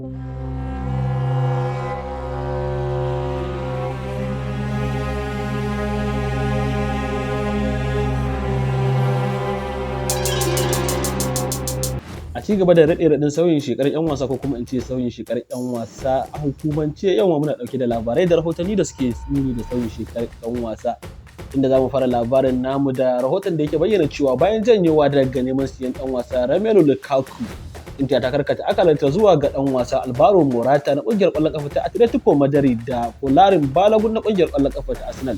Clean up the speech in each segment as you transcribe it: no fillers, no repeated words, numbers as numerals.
A ci gaba da raɗe raɗin sauyin shekar 'yan wasa, ko kuma in ce sauyin shekar 'yan wasa a hukumance, yau muna ɗauke da labarai da rahotanni da suke nuni da sauyin shekar 'yan wasa, inda za mu fara labarin namu da rahoton da yake bayyana cewa bayan janyewa daga neman siyan ɗan wasa Romelu Lukaku, Inter ta karkata akalarta zuwa ga ɗan wasa Alvaro Morata na ƙungiyar ƙwallon ƙafa ta Atletico Madrid da Folarin Balogun na ƙungiyar ƙwallon ƙafa ta Arsenal.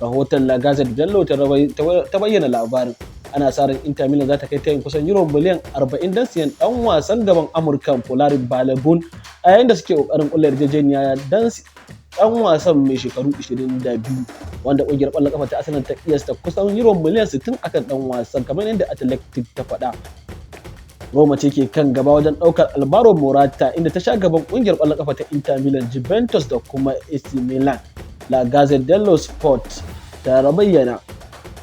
Rahoton La Gazzetta dello ta bayyana labarin. Ana sa ran Inter Milan za ta kai tayin kusan euro miliyan 40 don siyan dan wasan gaban Amurka Folarin Balogun, a yayin da suke kokarin kulla yarjejeniya dan dan wasan mai shekaru 22, wanda kungiyar kwallon kafa ta Arsenal ta kiyasta kusan euro miliyan 60 akan dan wasan, kamar yadda Athletic ta faɗa. Roma ce ke kan gaba wajen ɗaukar Alvaro Morata, inda ta sha gaban kungiyar kwallon kafa ta Inter Milan, Juventus da kuma AC Milan. La Gazzetta dello Sport ta bayyana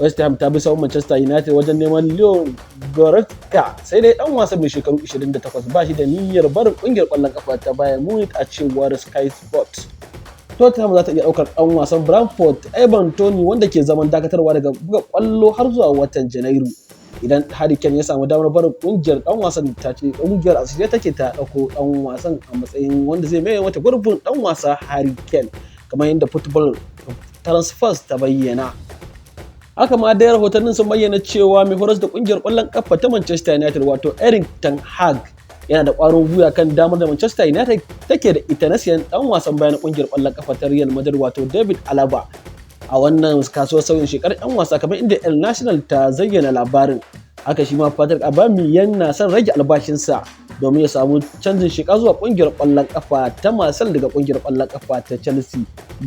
West Ham ta bi sahun Manchester United wajen neman Leon Goretzka, sai dai dan wasan mai shekaru 28 ba shi da niyyar barin kungiyar kwallon kafa ta Bayern Munich, a cewar Sky Sports. Tottenham za ta iya daukar dan wasan Brentford Ivan Toney, wanda ke zaman dakatarwa daga buga kwallo har zuwa watan Janairu. Idan Harry Kane ya samu damar barin kungiyar, dan wasan ta ce kungiyar a shirye take ta dauko dan wasan a matsayin wanda zai maye mata gurbin dan wasa Harry Kane, kamar yadda Football Transfers ta bayyana. Haka ma dai rahotannin sun bayyana cewa mai horas da kungiyar kwallon kafa ta Manchester United, wato Erik ten Hag, yana da ƙwarin gwiwa kan damar da Manchester United take da ita na siyan dan wasan bayan kungiyar kwallon kafa ta Real Madrid, wato David Alaba, a wannan kasuwar sauyin shekarar 'yan wasa, kamar inda El National ta zayyana labarin. Haka shi ma Patrick Aubameyang na son rage albashinsa domin ya samu canjin sheka zuwa kungiyar kwallon kafa ta Marseille daga kungiyar kwallon kafa ta Chelsea.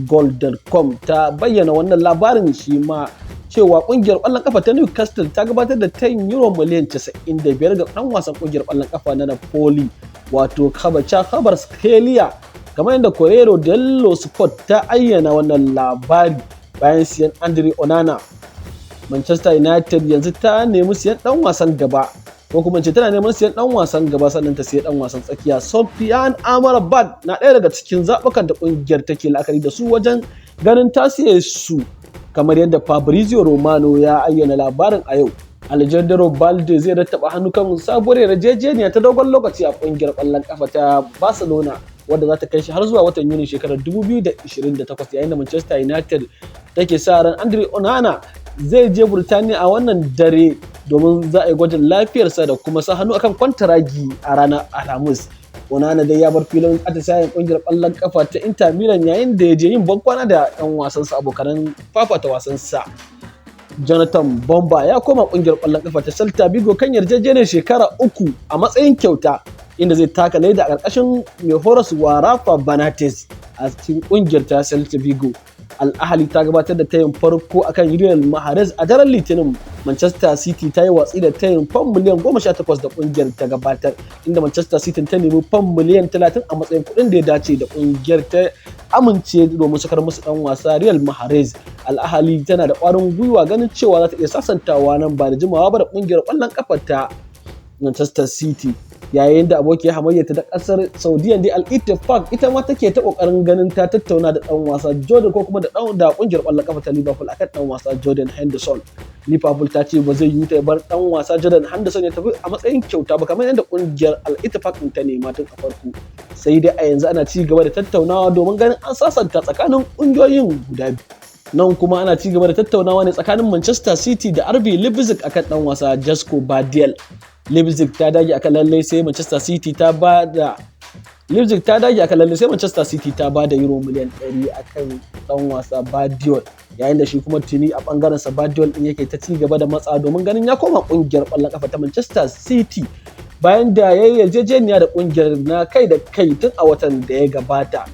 Goal.com ta bayyana wannan labarin shi ma cewa kungiyar kwallon kafa ta Newcastle ta gabatar da tayin euro miliyan 95 ga dan wasan kungiyar kwallon kafa na Napoli, wato Kvaratskhelia, kamar yadda Corriere dello Sport ta ayyana wannan labari. Bayan siyan Andre Onana, Manchester United yanzu ta nemi siyan dan wasan gaba, ko kuma ce tana neman siyan dan wasan gaba sannan ta siya dan wasan tsakiya. Sofiane Amrabat na ɗaya daga cikin zaɓukan da ƙungiyar take la'akari da su wajen ganin ta siye su, kamar yadda Fabrizio Romano ya ayyana labarin a yau. Alejandro Balde zai rattaba hannu kan sabuwar yarjejeniya ta dogon lokaci a ƙungiyar ƙwallon ƙafa ta Barcelona, wadda za ta kai shi har zuwa watan Yuni shekarar 2028, yayin da Manchester United take sa ran Andre Onana zai je Burtaniya a wannan dare domin za a yi gwajin lafiyarsa da kuma sa hannu akan kwantaragi a ranar Alhamis. Onana dai ya bar filin atisayen kungiyar ƙwallon kafa ta Inter Milan yayin da ya je yin bankwana da 'yan wasansa, abokanan fafata wasansa. Jonathan Bomba ya koma kungiyar ƙwallon kafa ta Celta Vigo kan yarjejeniyar shekara 3 a matsayin kyauta, inda zai taka leda a ƙarƙashin mai horaswa Rafa Benitez a cikin kungiyar ta Celta Vigo. Al Ahly ta gabatar da tayin farko akan Riyad Mahrez a daren Litinin. Manchester City ta yi watsi da tayin fam miliyan 18 da kungiyar ta gabatar, inda Manchester City ta nemi fam miliyan 30 a matsayin kuɗin da ya dace da kungiyar ta amince domin sakar musu dan wasa Riyad Mahrez. Al Ahly tana da ƙwarin gwiwa ganin cewa za ta iya sasantawa nan ba da jimawa ba da kungiyar ƙwallon ƙafa ta Manchester City, yayin da abokiyar hamayyarta ta kasar Saudiya dai Al Ittifaq ita ma take ta kokarin ganin ta tattauna da dan wasa Jordan, ko kuma da dan da kungiyar kwallon kafa ta Liverpool akan dan wasa Jordan Henderson. Liverpool ta ce ba zai yi ta bar dan wasa Jordan Henderson ya tafi a matsayin kyauta ba, kamar yadda kungiyar Al Ittifaq ta nema tun a farko. Sai dai a yanzu ana ci gaba da tattaunawa domin ganin an sasanta tsakanin kungiyoyin guda biyu. Nan kuma ana ci gaba da tattaunawa ne tsakanin Manchester City da RB Leipzig akan dan wasa Josko Gvardiol. Leipzig ta dage akan lallai sai Manchester City ta ba da Leipzig ta dage akan lallai sai Manchester City ta ba da euro miliyan 100 akan dan wasa Gvardiol, yayin da shi kuma tuni a bangaren sa Gvardiol din yake ta ci gaba da matsa domin ganin ya koma kungiyar kwallon kafa ta Manchester City, bayan da ya yi yarjejeniya da kungiyar na kai da kai tun a watan da ya gabata.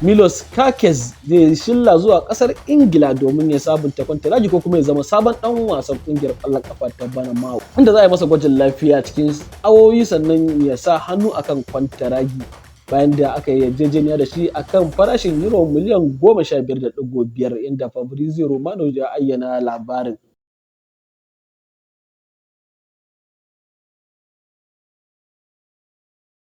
Milos Kerkez zai shilla zuwa kasar Ingila domin ya sabunta kwantaragi ko kuma ya zama sabon dan wasan kungiyar kwallon kafa ta Bournemouth, inda za a yi masa gwajin lafiya cikin awowi sannan ya sa hannu akan kwantaragi, bayan da aka yi yarjejeniya da shi akan farashin euro miliyan 15.5, inda Fabrizio Romano ya ayyana labarin.